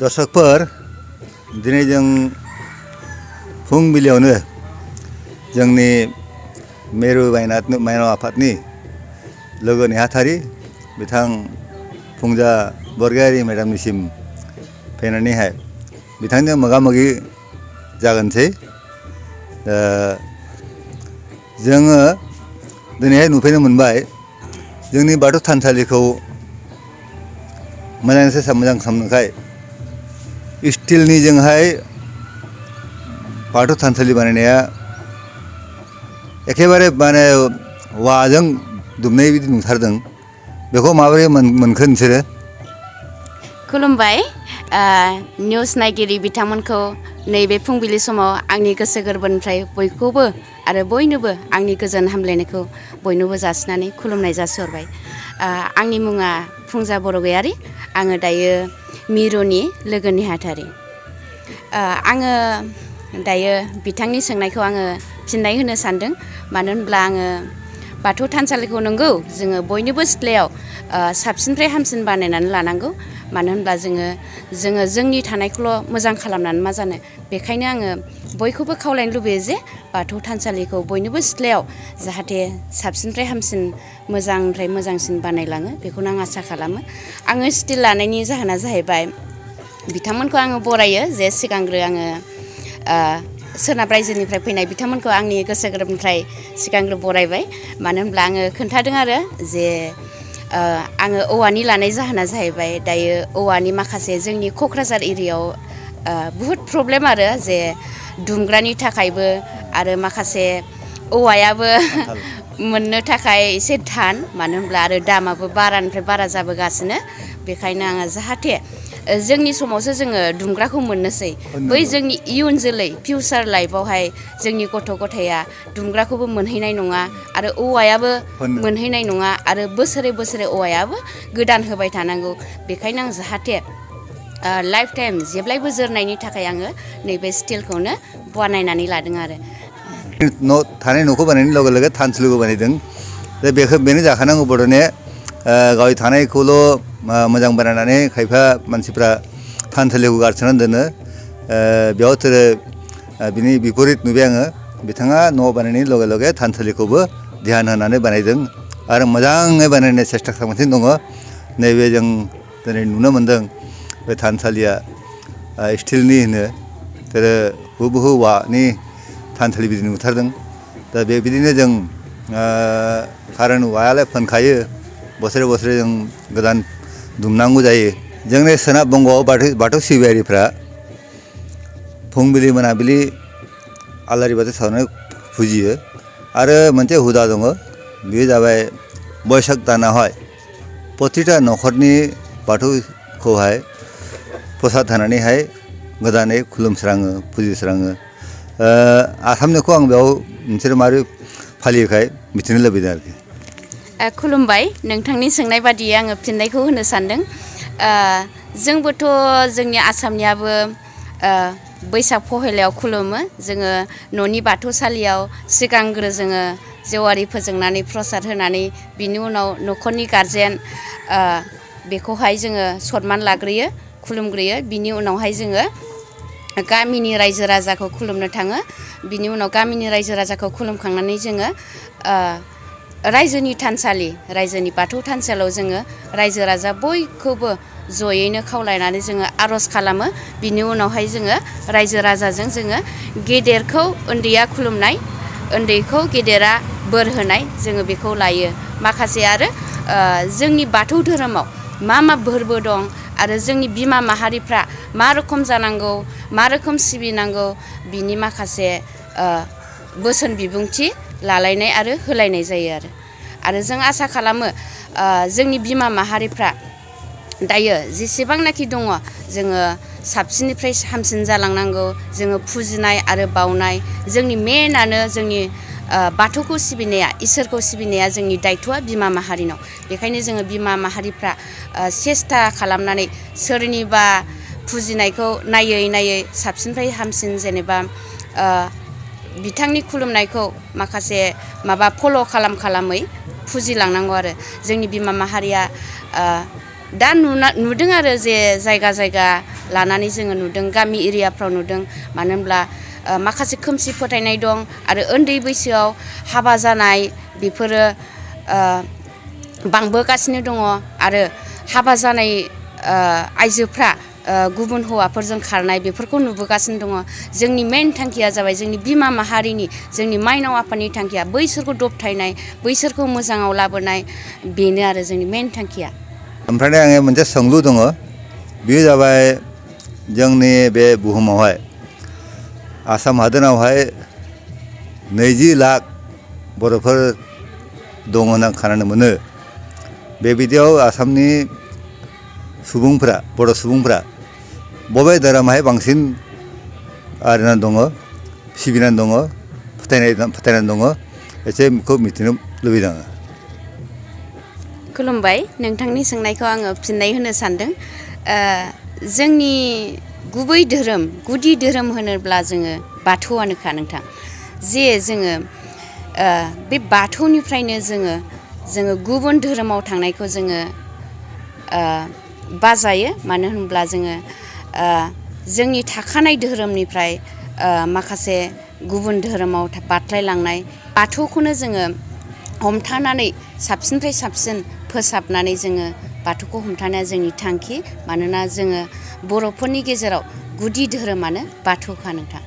दर्शकफोर दिनै जों फुंबिलियावनो जोंनि मेरु माइनाव आफादनि लोगो नेहाथारि बिथां फुंजा बरगयारी मेडामनिसिम फैनानैहाय बिथांजों मोगा मोगि जागोनसै। जोङो दिनैहाय नुफैनो मोनबाय जोंनि बाथौ थानसालिखौ मोजांनिफ्राय मोजां खालामनोखाय स्टिलनि जोंहाय बाथौ थानसालि बानायनाया एखेबारे माने औवाजों दुमनाय बायदि नुथारदों। बेखौ माबोरै मोनखो नोंसोरो? खुलुमबाय निउस नायगिरि बिथांमोनखौ नैबे फुंबिलि समाव आंनि गोसो गोरबोनिफ्राय बयखौबो आरो बयनोबो आंनि गोजोन हामलायनायखौ बयनोबो जासिनानै खुलुमनाय जासिहरबाय। आंनि मुङा फुंजा बरगयारी। आङो दायो मिरुनि लोगो नेहाथारि। आङो दायो बिथांनि सोंनायखौ आङो फिननाय होनो सानदों। मानो होनब्ला आङो बाथौ थानसालिखौ नंगौ जोङो बयनिबो सिथ्लायाव साबसिननिफ्राय हामसिन बानायनानै लानांगौ। मानो होनब्ला जोङो जोंनि थानायखौल' मोजां खालामनानै मा जानो। बेखायनो आङो बयखौबो खावलायनो लुबैयो जे बाथौ थानसालिखौ बयनिबो सिथ्लायाव जाहाथे साबसिननिफ्राय हामसिन मोजांनिफ्राय मोजांसिन बानायलाङो बेखौनो आं आसा खालामो। आङो स्टिल लानायनि जाहोना जाहैबाय बिथांमोनखौ आङो बरायो जे सिगांग्रो आङो सोनाब रायजोनिफ्राय फैनाय बिथांमोनखौ आंनि गोसो गोरबोनिफ्राय सिगांग्रो बरायबाय। मानो होनब्ला आङो खोन्थादों आरो जे आङो औवानि लानाय जाहोना जाहैबाय दायो औवानि माखासे जोंनि क'क्राझार एरियायाव बुहुद प्रब्लेम आरो जे दुमग्रानि थाखायबो आरो माखासे औवायाबो मोननो थाखाय एसे थान। मानो होनब्ला आरो दामाबो बारानिफ्राय बारा जाबोगासिनो। बेखायनो आङो जाहाथे जोंनि समावसो जोङो दुमग्राखौ मोननोसै बै जोंनि इयुन जोलै फिउचार लाइफआवहाय जोंनि गथ' गथाया दुमग्राखौबो मोनहैनाय नङा आरो औवायाबो मोनहैनाय नङा आरो बोसोरे बोसोरे औवायाबो गोदान होबाय थानांगौ। बेखायनो आं जाहाथे लाइफ टाइम जेब्लायबो जोरनायनि थाखाय आङो नैबे स्टिलखौनो बानायनानै लादों आरो। थानाय न'खौ बानायनायनि लगे लगे थानसालिबो बानायदों। बेनो जाखानांगौ बर'ने गावनि थानायखौल' मोजां बानायनानै खायफा मानसिफ्रा थानसालिखौ गारसोनानै दोनो। बेयाव बिनि बिपरित नुबाय आङो बिथाङा न' बानायनायनि लगे लगे थानसालिखौबो ध्यान होनानै बानायदों आरो मोजाङै बानायनो सेस्था खालामगासिनो दङ। नैबे जों दिनै नुनो मोनदों बे थानसालिया स्टिलनि हुबहु औवानि थानसालि बिदि नुथारदों। दा बिदिनो जों खारन औवायालाय फोनखायो बोसोरे बोसोरे जों गोदान दुमनांगौ जायो। जोंनि सोनाब बंगआव बाथौ सिबियारिफ्रा फुंबिलि मोनाबिलि आलारि बाथि सावनानै फुजियो आरो मोनसे हुदा दङ बेयो जाबाय बैसाग दानावहाय प्रतिथा न'खरनि बाथौखौहाय प्रसाद होनानैहाय गोदानै खुलुमस्राङो फुजिस्राङो। आसामनिखौ आं बेयाव नोंसोर माबोरै फालियोखाय मिथिनो लुबैदों आरोखि। खुलुमबाय। नोंथांनि सोंनाय बादियै आङो फिननायखौ होनो सानदों। जोंबोथ' जोंनि आसामनियाबो बैसाग पहेलायाव खुलुमो। जोङो न'नि बाथौसालियाव सिगांग्रो जोङो जेवारि फोजोंनानै प्रसाद होनानै बिनि उनाव न'खरनि गारजेन बेखौहाय जोङो सनमान लाग्रोयो खुलुमग्रोयो। बिनि उनावहाय जोङो गामिनि रायजो राजाखौ खुलुमनो थाङो। बिनि उनाव गामिनि रायजो राजाखौ खुलुमखांनानै जोङो रायजोनि बाथौ थानसालियाव जोङो रायजो राजा बयखौबो जयैनो खावलायनानै जोङो आर'ज खालामो। बिनि उनावहाय जोङो रायजो राजाजों जोङो गेदेरखौ उन्दैया खुलुमनाय उन्दैखौ गेदेरा बोर होनाय जोङो बेखौ लायो। माखासे आरो जोंनि बाथौ धोरोमाव मा फोरबो दं आरो जोंनि बिमा माहारिफ्रा मा रोखोम जानांगौ मा रोखोम सिबिनांगौ बिनि माखासे बोसोन बिबुंथि लालायनाय आरो होलायनाय जायो आरो जों आसा खालामो जोंनि बिमा माहारिफ्रा दायो जेसेबांनाखि दङ जोङो साबसिननिफ्राय हामसिन जालांनांगौ। जोङो फुजिनाय आरो बावनाय जोंनि मेनानो जोंनि बाथौखौ सिबिनाया इसोरखौ सिबिनाया जोंनि दायथ'आ बिमा माहारिनाव। बेखायनो जोङो बिमा माहारिफ्रा सेस्था खालामनानै सोरनिबा फुजिनायखौ नायै साबसिननिफ्राय हामसिन जेनेबा बिथांनि खुलुमनायखौ माखासे फल' खालामै फुजिलांनांगौ आरो जोंनि बिमा माहारिया दा नुदों आरो जे जायगा जायगा लानानै जोङो नुदों गामि एरियाफ्राव नुदों मानो होनब्ला माखासे खोमसि फोथायनाय दं आरो उन्दै बैसोआव हाबा जानाय बेफोरो बांबोगासिनो दङ आरो हाबा जानाय आइजोफ्रा गुबुन हौवाफोरजों खारनाय बेफोरखौ नुबोगासिनो दङ जोंनि मेन थांखिया जाबाय जोंनि बिमा माहारिनि जोंनि माइनाव आफानि थांखिया बैसोरखौ दबथायनाय बैसोरखौ मोजाङाव लाबोनाय बेनो आरो जोंनि मेन थांखिया ओमफ्राय आङो मोनसे सोंलु दङ बेयो जाबाय जोंनि बे बुहुमावहाय आसाम हादोरावहाय 20 लाख बर'फोर दङ होनना खोनानो मोनो बेबायदियाव आसामनि सुबुंफोरा बर' सुबुंफोरा बबे धोरोमाहाय बांसिन आरजिनानै दङ सिबिनानै दङ फोथायनानै दङ एसे बेखौ मिथिनो लुबैदों आङो खुलुमबाय नोंथांनि सोंनायखौ आङो फिननाय होनो सानदों जोंनि गुबै धोरोम गुदि धोरोम होनोब्ला जोङो बाथौआनोखा नोंथां जे जोङो बे बाथौनिफ्रायनो जोङो गुबुन धोरोमाव थांनायखौ जोङो बाजायो मानो होनब्ला जोङो जोंनि थाखानाय धोरोमनिफ्राय माखासे गुबुन धोरोमाव बारस्लायलांनाय बाथौखौनो जोङो हमथानानै साबसिननिफ्राय साबसिन फोसाबनानै जोङो बाथौखौ हमथानाया जोंनि थांखि मानोना जोङो बर'फोरनि गेजेराव गुदि धोरोमानो बाथौखा नोंथां